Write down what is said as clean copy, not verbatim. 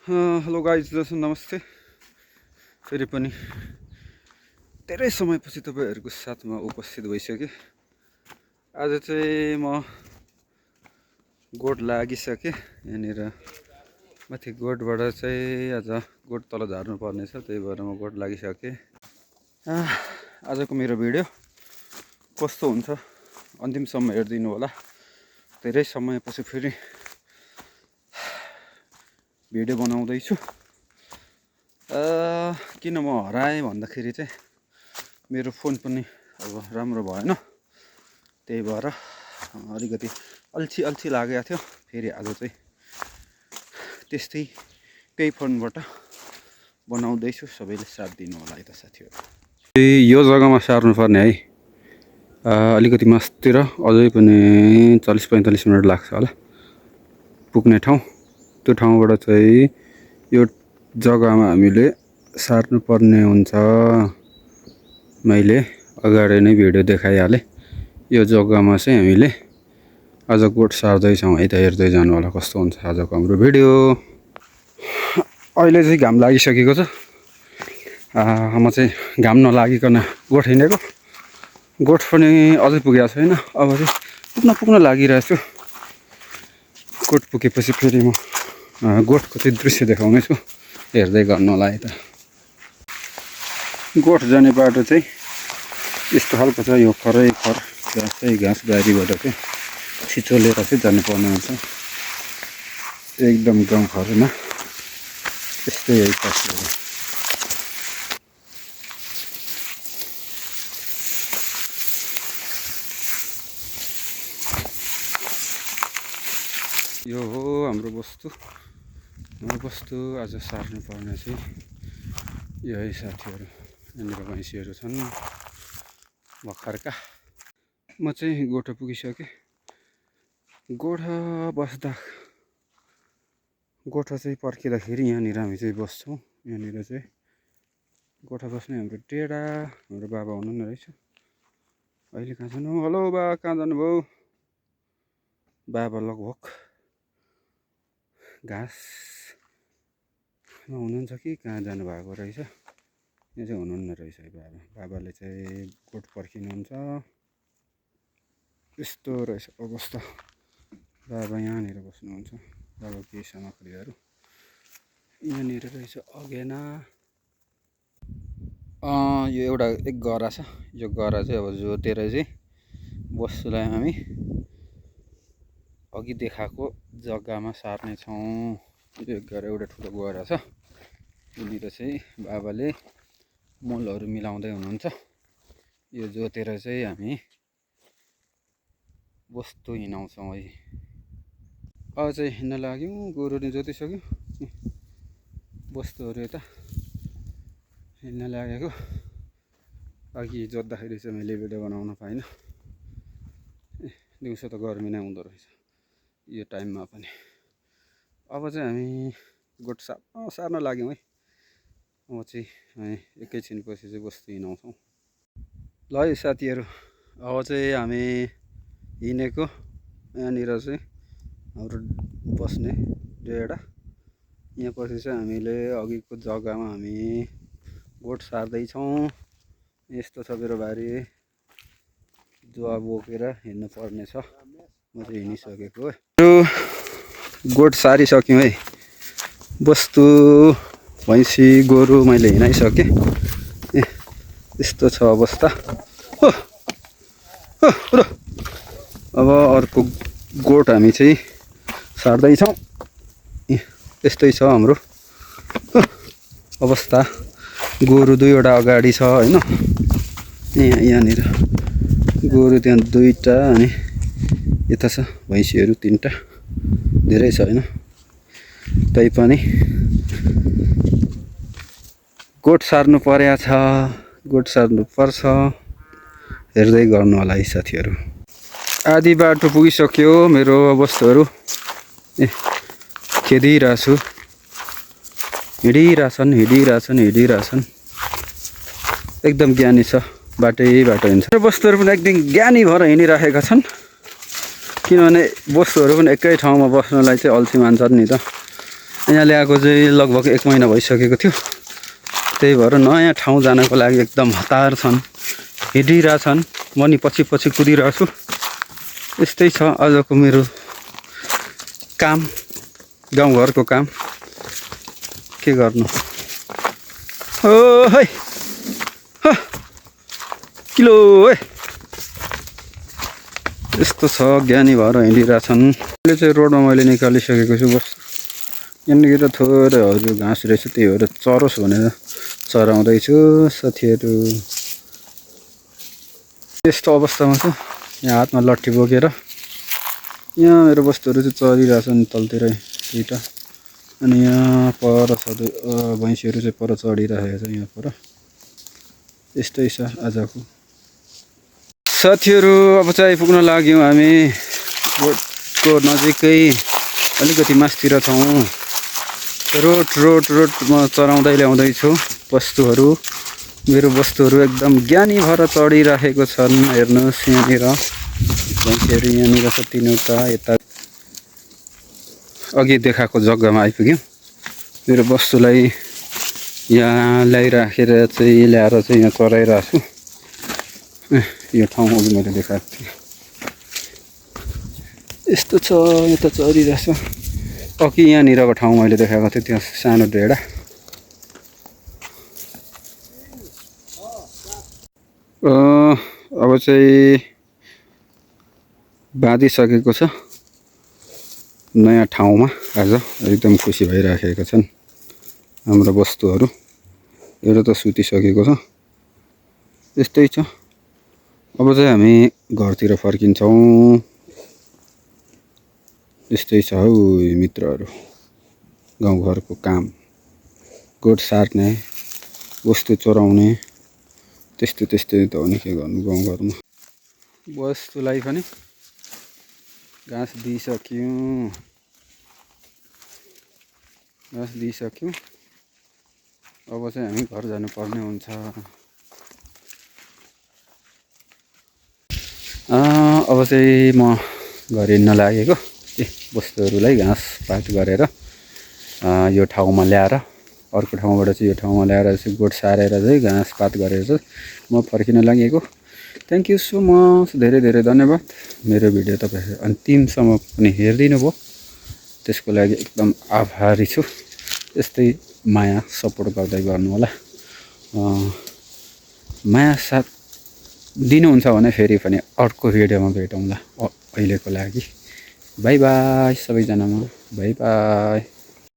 Hello guys नमस्ते। फेरि पनि धेरै समयपछि तपाईँहरूको साथमा उपस्थित भइसकेँ। आज चाहिँ म गोठ लागिसकेँ। यहाँनिर माथि गोठबाट चाहिँ आज गोठ तल झार्नु पर्नेछ, त्यही भएर म गोठ लागिसकेँ। आजको मेरो भिडियो कस्तो हुन्छ अन्तिमसम्म हेरिदिनु होला। धेरै समयपछि फेरि भिडियो बनाउँदैछु। किन म हराएँ भन्दाखेरि चाहिँ मेरो फोन पनि अब राम्रो भएन, त्यही भएर अलिकति अल्छी लागेको थियो। फेरि आज चाहिँ त्यस्तै त्यही फोनबाट बनाउँदैछु। सबैले साथ दिनु होला है त साथीहरू। यो जग्गामा सार्नु पर्ने है, अलिकति मासतिर अझै पनि 40-45 मिनट लाग्छ होला पुग्ने ठाउँ। त्यो ठाउँबाट चाहिँ यो जग्गामा हामीले सार्नु पर्ने हुन्छ। मैले अगाडि नै भिडियो देखाइहालेँ। यो जग्गामा चाहिँ हामीले आज गोठ सार्दैछौँ है त। हेर्दै जानु होला कस्तो हुन्छ आजको हाम्रो भिडियो। अहिले चाहिँ घाम लागिसकेको छ। म चाहिँ घाम नलागिकन गोठ हिँडेको। गोठ पनि अझै पुगेको छैन, अब चाहिँ पुग्न लागिरहेछु। गोठ पुगेपछि फेरि म गोठको चाहिँ दृश्य देखाउनेछु, हेर्दै गर्नु होला है त। गोठ जाने बाटो चाहिँ यस्तो खालको छ। यो खरै घाँस बारीबाट चाहिँ छिचोलेर चाहिँ जानुपर्ने हुन्छ। एकदम गाउँघरमा यस्तै है साथीहरू। यो हो हाम्रो बस्तु। आज सार्नु पर्ने चाहिँ यो है साथीहरू। यहाँनिर भैँसीहरू छन् भर्खरका। म चाहिँ गोठा पुगिसकेँ। गोठा चाहिँ पर्खिँदाखेरि यहाँनिर हामी चाहिँ बस्छौँ। यहाँनिर चाहिँ गोठा बस्ने हाम्रो टेढा हाम्रो बाबा हुनुहुन्न रहेछ। अहिले कहाँ जानु? हेलो बा, कहाँ जानुभयो? बाबा लगभग घाँसमा हुनुहुन्छ कि कहाँ जानुभएको रहेछ। यहाँ चाहिँ हुनुहुन्न रहेछ है बाबाले चाहिँ गोठ पर्खिनुहुन्छ। यस्तो रहेछ अवस्था। बाबा यहाँनिर बस्नुहुन्छ। बाबा केही सामग्रीहरू यहाँनिर रहेछ। अगेना यो एउटा एक गरा छ। यो गरा चाहिँ अब जोतेर चाहिँ बस्तुलाई हामी अघि देखाएको जग्गामा सार्नेछौँ। यो गरा एउटा ठुलो गरा छ। यहाँनिर चाहिँ बाबाले मलहरू मिलाउँदै हुनुहुन्छ। यो जोतेर चाहिँ हामी बस्तु हिँडाउँछौँ है। अब चाहिँ हिँड्न लाग्यौँ। गोरुले जोतिसक्यो। बस्तुहरू यता हिँड्न लागेको। अघि जोत्दाखेरि चाहिँ मैले भिडियो बनाउन पाइनँ। दिउँसो त गर्मी नै हुँदो रहेछ यो टाइममा पनि। अब चाहिँ हामी गोठ सार्न लाग्यौँ है। अब चाहिँ हामी एकैछिनपछि चाहिँ बस्तु हिँडाउँछौँ। ल है साथीहरू, अब चाहिँ हामी हिँडेको यहाँनिर चाहिँ हाम्रो बस्ने डेढा। यहाँ पछि चाहिँ हामीले अघिको जग्गामा हामी गोठ सार्दैछौँ। यस्तो छ मेरो बारी। जुवा बोकेर हिँड्नु पर्ने छ। म चाहिँ हिँडिसकेको है। गोठ सारिसक्यौँ है। बस्तु भैँसी गोरु मैले हिँडाइसकेँ। यस्तो छ अवस्था। अब अर्को गोठ हामी चाहिँ सार्दैछौँ। यस्तै छ हाम्रो अवस्था। गोरु दुईवटा अगाडि छ होइन। यहाँनिर गोरु त्यहाँ दुईवटा अनि यता छ भैँसीहरू 3टा। धेरै छ होइन। तैपनि गोठ सार्नु परेको छ। गोठ सार्नु पर्छ। हेर्दै गर्नु होला है साथीहरू। आधी बाटो पुगिसक्यो। मेरो वस्तुहरू खेदिरहेछु। हिँडिरहेछन्। एकदम ज्ञानी छ। बाटो हिँड्छ। वस्तुहरू पनि एकदम ज्ञानी भएर हिँडिराखेका छन्। किनभने वस्तुहरू पनि एकै ठाउँमा बस्नलाई चाहिँ अल्छी मान्छन् नि त। यहाँ ल्याएको चाहिँ लगभग 1 महिना भइसकेको थियो। त्यही भएर नयाँ ठाउँ जानको लागि एकदम हतार छन्, हिँडिरहेछन्। म नि पछि पछि कुदिरहेको छु। यस्तै छ आजको मेरो काम, गाउँघरको काम। के गर्नु। ओ है किलो है, यस्तो छ, ज्ञानी भएर हिँडिरहेछन्। अहिले चाहिँ रोडमा मैले निकालिसकेको छु बस। यहाँनिर थोरै हजुर घाँस रहेछ, त्यही भएर चरोस् भनेर चराउँदैछु साथीहरू। यस्तो अवस्थामा छ, यहाँ हातमा लट्ठी बोकेर। यहाँ मेरो वस्तुहरू चाहिँ चरिरहेछन् तलतिर दुईवटा, अनि यहाँ पर भैँसीहरू चाहिँ पर चढिरहेको छ यहाँ पर। यस्तै छ आजको साथीहरू। अब चाहिँ आइपुग्न लाग्यौँ हामी रोडको नजिकै, अलिकति मास्तिर छौँ। रोडमा चराउँदै ल्याउँदैछु वस्तुहरू। मेरो वस्तुहरू एकदम ज्ञानी भएर चढिराखेको छन्। हेर्नुहोस् यहाँनिर भैँसीहरू यहाँनिर छ 3वटा। यता अघि देखाएको जग्गामा आइपुग्यौँ। मेरो वस्तुलाई यहाँ ल्याइराखेर चाहिँ ल्याएर चाहिँ यहाँ चराइरहेको छु। यो ठाउँ अघि मैले देखाएको थिएँ, यस्तो छ। यता चरिरहेछ। अघि यहाँनिरको ठाउँ मैले देखाएको थिएँ, त्यहाँ सानो डेढा। अब चाहिँ बाँधिसकेको छ नयाँ ठाउँमा। आज एकदम खुसी भइराखेका छन् हाम्रो वस्तुहरू। एउटा त सुतिसकेको छ। यस्तै छ। अब चाहिँ हामी घरतिर फर्किन्छौँ। यस्तै छ हौ मित्रहरू, गाउँघरको काम। गोठ सार्ने, वस्तु चोराउने, त्यस्तै त हो नि, के गर्नु गाउँघरमा। वस्तुलाई पनि घाँस दिइसक्यौँ। अब चाहिँ हामी घर जानुपर्ने हुन्छ। अब चाहिँ म घर हिँड्न लागेको। वस्तुहरूलाई घाँसपात गरेर यो ठाउँमा ल्याएर, अर्को ठाउँबाट चाहिँ यो ठाउँमा ल्याएर चाहिँ गोठ सारेर चाहिँ घाँसपात गरेर चाहिँ म फर्किन लागेको। थ्याङ्क यू सो मच, धेरै धेरै धन्यवाद। मेरो भिडियो तपाईँहरू अन्तिमसम्म पनि हेरिदिनु भयो, त्यसको लागि एकदम आभारी छु। यस्तै माया सपोर्ट गर्दै गर्नु होला। माया साथ दिनुहुन्छ भने फेरि पनि अर्को भिडियोमा भेटौँला। अहिलेको लागि बाई बाई सबैजनामा, बाई बाई।